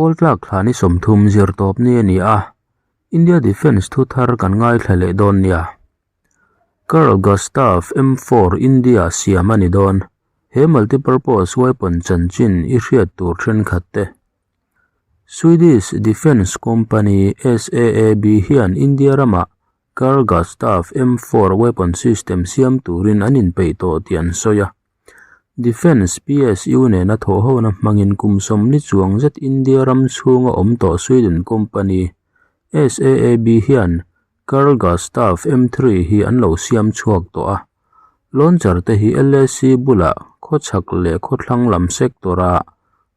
Pawl tlak thla ni 30 zirtawp ni a ni a, India Defence thu thar kan ngaithla leh dawn nia. Carl Gustaf M4 India siam a ni dawn. He multipurpose weapon chanchin i hriat tur thenkhat te. Swedish Defence Company SAAB hian India ramah Carl Gustaf M4 weapon system siam turin an inpeih tawh tih an sawi a. Defence PSU nena thawhhona hmangin kum 40 chuang zet India ram chhunga awm tawh Sweden company SAAB hian Carl Gustaf M3 hi an lo siam chhuak tawh a. Launcher te hi LAC bulah khawchhak leh khawthlang lam sector-a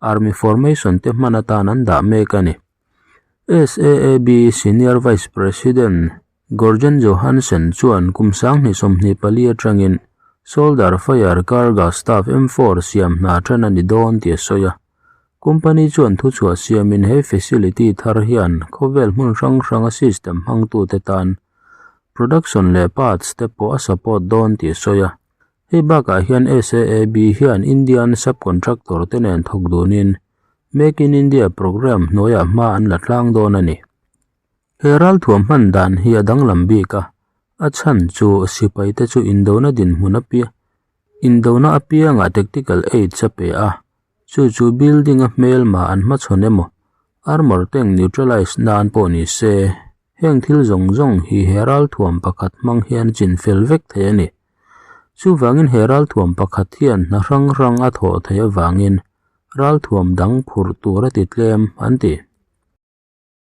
Army formation te hman atan an dah mek a ni. SAAB Senior Vice President Gorgen Johansen chuan kum 2024 atangin Shoulder Fire Carl Gustaf M4 siam hna tan a ni dawn tih a sawi a. Company chuan thuchhuah siamin he facility thar hian khawvel hmun hrang hranga system hmangtute tan production leh parts te pawh a support dawn tih a sawi a. Hei bakah hian SAAB hian Indian subcontractor te nen thawk dunin Make in India programme hnuaiah hma an la tlang dawn a ni. He ralthuam hman dan hi a danglam bik a, a chhan chu sipai te chu indona dinhmun apia indona apiangah tactical aids a pe a, chu chu building a hmelma an hmachhawn emaw armour tank neutralize nan pawh ni se, heng thil zawng zawng hi he ralthuam pakhat hmang hian chin fel vek thei a ni. Chuvangin he ralthuam pakhat hian hna hrang hrang a thawh theih avangin ralthuam dang phurh tur a ti tlem an ti.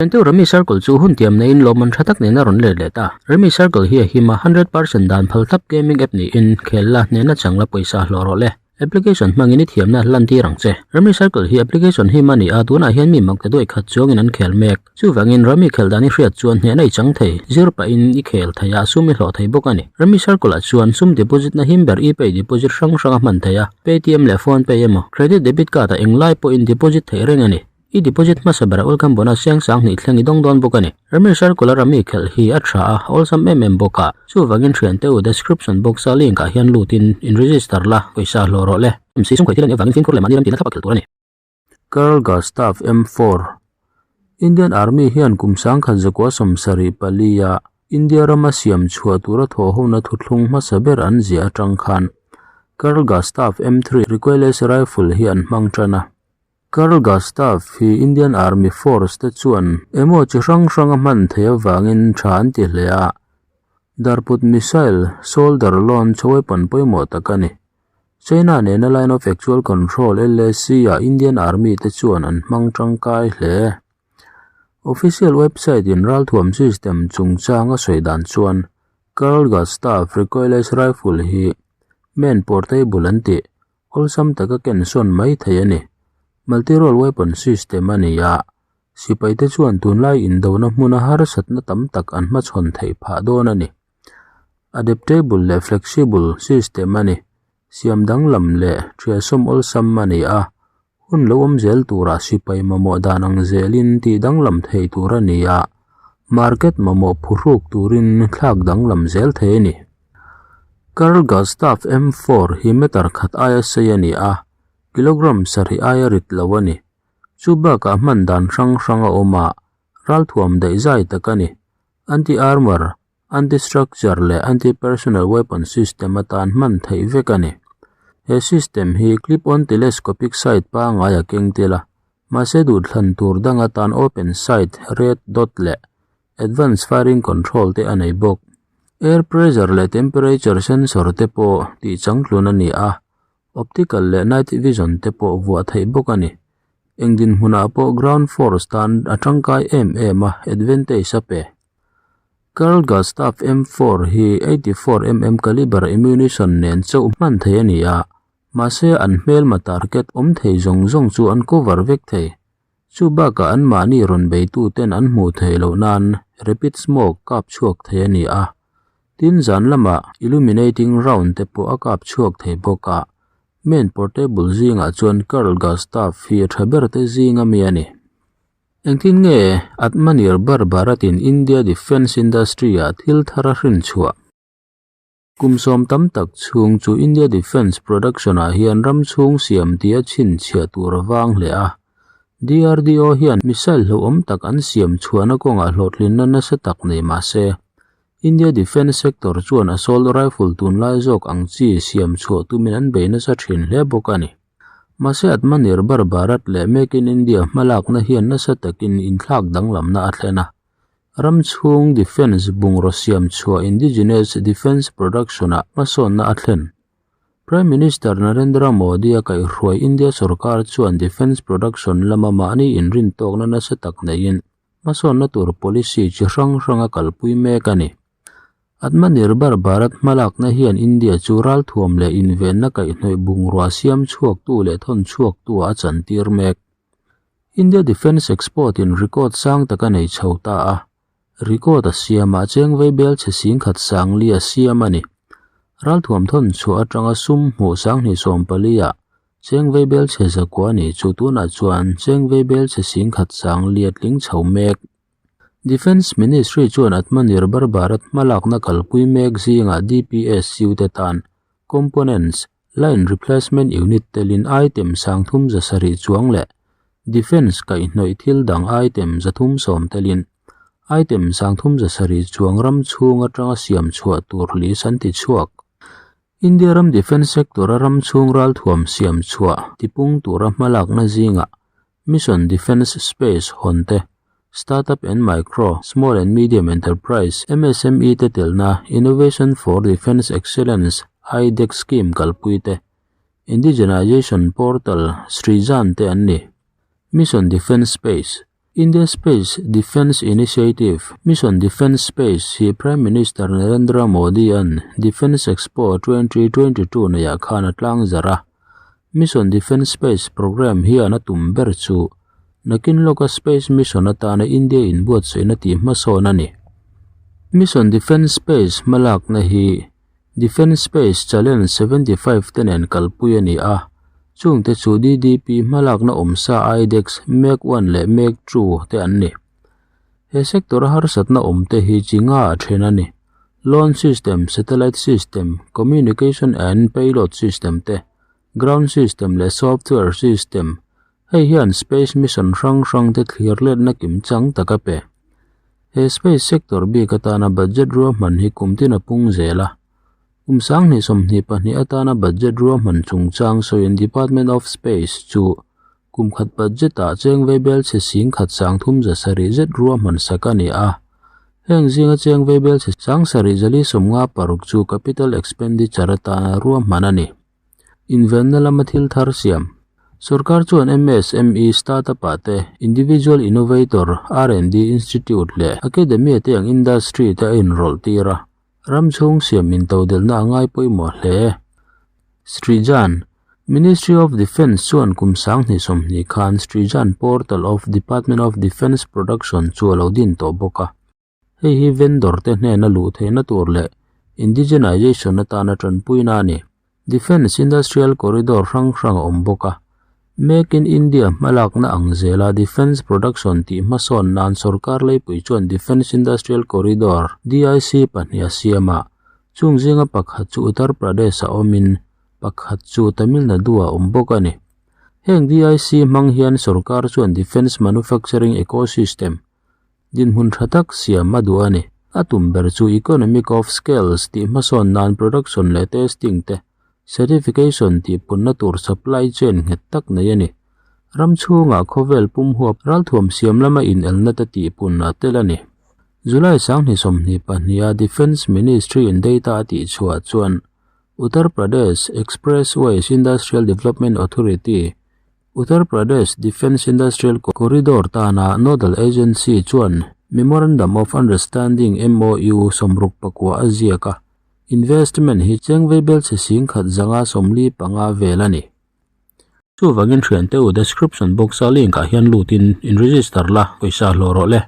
Entu Rummy Circle chu hun tiam neiin lawmman tha tak nen a rawn let leh ta. Rummy Circle hi a him a, 100% dan phal thlap gaming app niin khel la hnehna chang la pawisa hlawh rawh le. Application hmangin i thiamna lan tir ang che. Rummy Circle hi application him a ni a, tunah hian mi mak te duai khat chuangin an khel mek. Chuvangin Rummy khel dan i hriat chuan hnehna i chang thei, zir pahin i khel thei a, sum i hlawh thei bawk a ni. Rummy Circle ah chuan sum deposit na him ber e-pay deposit hrang hrang a hman thei a, Paytm leh PhonePe emaw, credit debit card ah englai pawhin deposit theih reng a ni. I deposit hmasa berah welcome bonus siang 2000 thleng i dawng dawn bawk a ni. Rummy Circle a Rummy khelh hi a tha a, awlsam em em bawk a. Chuvangin thiante u description box a link ah hian lutin in register la, pawisa hlawh rawh le. MC sum khawih thil a nih avangin fimkhur leh mahni ram tihna thlap a khelh tur a ni. Carl Gustaf M4 Indian Army hian kum 1974 a India rama siam chhuah tura thawhhona thuthlung hmasa ber an ziah atang khan Carl Gustaf M3 recoilless rifle hi an hmang tan a. Carl Gustaf hi Indian Army Force te chuan emaw chi hrang hrang a hman theih avangin tha an ti hle a, Darput missile shoulder launch weapon pawimawh tak a ni. China nena Line of Actual Control, LAC, ah Indian Army te chuan an hmang tangkai hle. Official website in ralthuam system chungchang a sawi dan chuan Carl Gustaf recoilless rifle hi man portable an tih Awlsam taka ken sawn mai thei a ni. Multi-role weapon system a ni a, sipaite chuan tunlai indona hmuna harsatna tam tak an hmachhawn theih phah dawn a ni. Adaptable leh flexible system a ni. Siam danglam leh thiasawm awlsam a ni a, hun lo awm zel turah sipai mamawh dan ang zelin tih danglam thei tur a ni a, market mamawh phuhruk turin thlak danglam zel thei a ni. Carl Gustaf M4 hi meter khat aia sei a ni a, kilogram sarih aia rit lo a ni. Chu bakah hman dan hrang hrang a awm a, ralthuam daih zai tak a ni. Anti-armour, anti-structure leh anti-personnel weapon system atan hman theih vek a ni. He system hi clip-on telescopic sight pangngai a keng tel a, mahse duhthlan tur dang atan open sight, red dot leh Advance firing control te a nei bawk. Air pressure leh temperature sensor te pawh tih changtlun a ni a, optical leh night vision te pawh vuah theih bawk a ni. Eng dinhmunah pawh ground force tan a tangkai em em a, advantage a pe. Carl Gustaf M4 hi 84mm caliber ammunition nen chauh hman thei a ni a, mahse an hmelma target awm thei zawng zawng chu an cover vek thei. Chu bakah anmahni rawn beituten an hmuh theih loh nan rapid smoke kap chhuak thei a ni a, tin zan lamah illuminating round te pawh a kap chhuak thei bawk a, main portable zingah chuan Carl Gustaf hi a tha ber te zing ami a ni. Engtin nge Atmanirbhar Bharat in India defence industry ah thil thar a hrin chhuah? Kum sawm tam tak chhung chu India Defence Production ah hian ram chhung siam tia chhinchhiah tur a vang hle a. DRDO hian missile hlauhawm tak an siam chhuahna kawngah hlawhtlinna nasa tak nei mah se, India Defence sector chuan assault rifle tunlai zawk ang chi siam chhuah tumin an bei nasa thin hle bawk a ni. Mahse Atmanirbhar Bharat leh Make in India hmalakna hian nasa takin inthlak danglamna a thlen a. Ram chhung defence bungraw siam chhuah indigenous defence production-ah hmasawnna a thlen. Prime Minister Narendra Modi-a kaihhruai India sorkar chuan defence production lama mahni inrintawkna nasa tak neiin hmasawnna tur policy chi hrang hrang a kalpui mek a ni. Atmanirbhar Bharat hmalakna hian India chu ralthuam leh invenna kaihhnawih bungrua siam chhuaktu leh thawn chhuaktu-ah a chantir mek. India Defence Export in record sang tak a nei chho ta a, record a siamah chengvei bel chhe singkhat sangli a siam a ni. Ralthuam thawn chhuah atanga sum hmuh sanghnih sawmpali ah chengvei bel chhe zakua ni chu tunah chuan chengvei bel chhe singkhat sangli a tling chho mek. Defence Ministry chuan Atmanirbhar Bharat hmalakna kalpui mek zingah DPSU te tan components Line Replacement Unit telin item sangthum zasarih chuang leh Defence kaihhnawih thil dang item 310 telin item sangthum zasarih chuang ram chhung atanga siam chhuah tur lis an ti chhuak. India ram Defence sector-a ram chhung ralthuam siam chhuah tipung tura hmalakna zingah Mission Defence Space hawn te, Startup and Micro, Small and Medium Enterprise, MSME, te telna Innovation for Defence Excellence, IDEC, scheme kalpui te, Indigenization Portal, Srijan te an ni. Mission Defence Space, India Space Defence Initiative, Mission Defence Space hi Prime Minister Narendra Modi-a'n Defence Expo 2022 neiah khan a tlangzarh a. Mission Defence Space Programme hian a tum ber chu nakin lawka space mission atana India inbuatsaihna tih hmasawn a ni. Mission Defence Space hmalakna hi Defence Space Challenge 75 te nen kalpui a ni a, chungte chu DDP hmalakna awmsa IDEX, Make One leh Make Two te an ni. He sector-a harsatna awmte hi chi nga a then a ni. Launch system, satellite system, communication and payload system te, ground system leh software system, hei hian space mission hrang hrang te thlir letna kim chang tak a pe. He space sector bik atana budget ruahman hi kum tin a pung zel a. Kum 2022 atana budget ruahman chungchang sawiin Department of Space chu kum khat budget ah cheng veibel chhe sing khat sang thum za sarih zet ruahman sak a ni a. Heng zinga cheng veibel chhe sang sarih zali sawmnga paruk chu capital expenditure atana ruahman a ni. Invenna lama thil thar siam. Sorkar chuan MSME startup ah te, individual innovator, R&D institute leh academia te ang industry te a inrawlh tir a. Ram chhung siam intodelhna a ngai pawimawh hle. Srijan, Ministry of Defence chuan kum 2020 khan Srijan Portal of Department of Defence Production chu a lo din tawh bawk a. Hei hi vendor te hnena luh theihna tur leh indigenization atana tanpuina a ni. Defence Industrial Corridor hrang hrang a awm bawk a. Make in India hmalakna ang zela Defence Production tih hmasawn nan sorkar leipui chuan Defence Industrial Corridor, DIC, pahnih a siam a. Chung zinga pakhat chu Uttar Pradesh-a awmin pakhat chu Tamil Nadu-ah awm bawk a ni. Heng DIC hmang hian sorkar chuan Defence Manufacturing Ecosystem, Dinhmun tha tak siam a duh a ni. A tum ber chu economic of scales tih hmasawn nan production leh testing te, certification tih punna tur supply chain nghet tak nei a ni. Ram chhungah khawvel pum huap ralthuam siam lama inelna te tih pun a tel a ni. July 2022 a Defence Ministry in data a tih chhuah chuan Uttar Pradesh Expressways Industrial Development Authority, Uttar Pradesh Defence Industrial Corridor tana Nodal Agency chuan Memorandum of Understanding, MOU, 64 a ziak a, investment hi chengvei belchhe singkhat zanga 45 vel a ni. Chuvangin thiante u description box a link ah hian lutin in register la pawisa hlawh rawh le.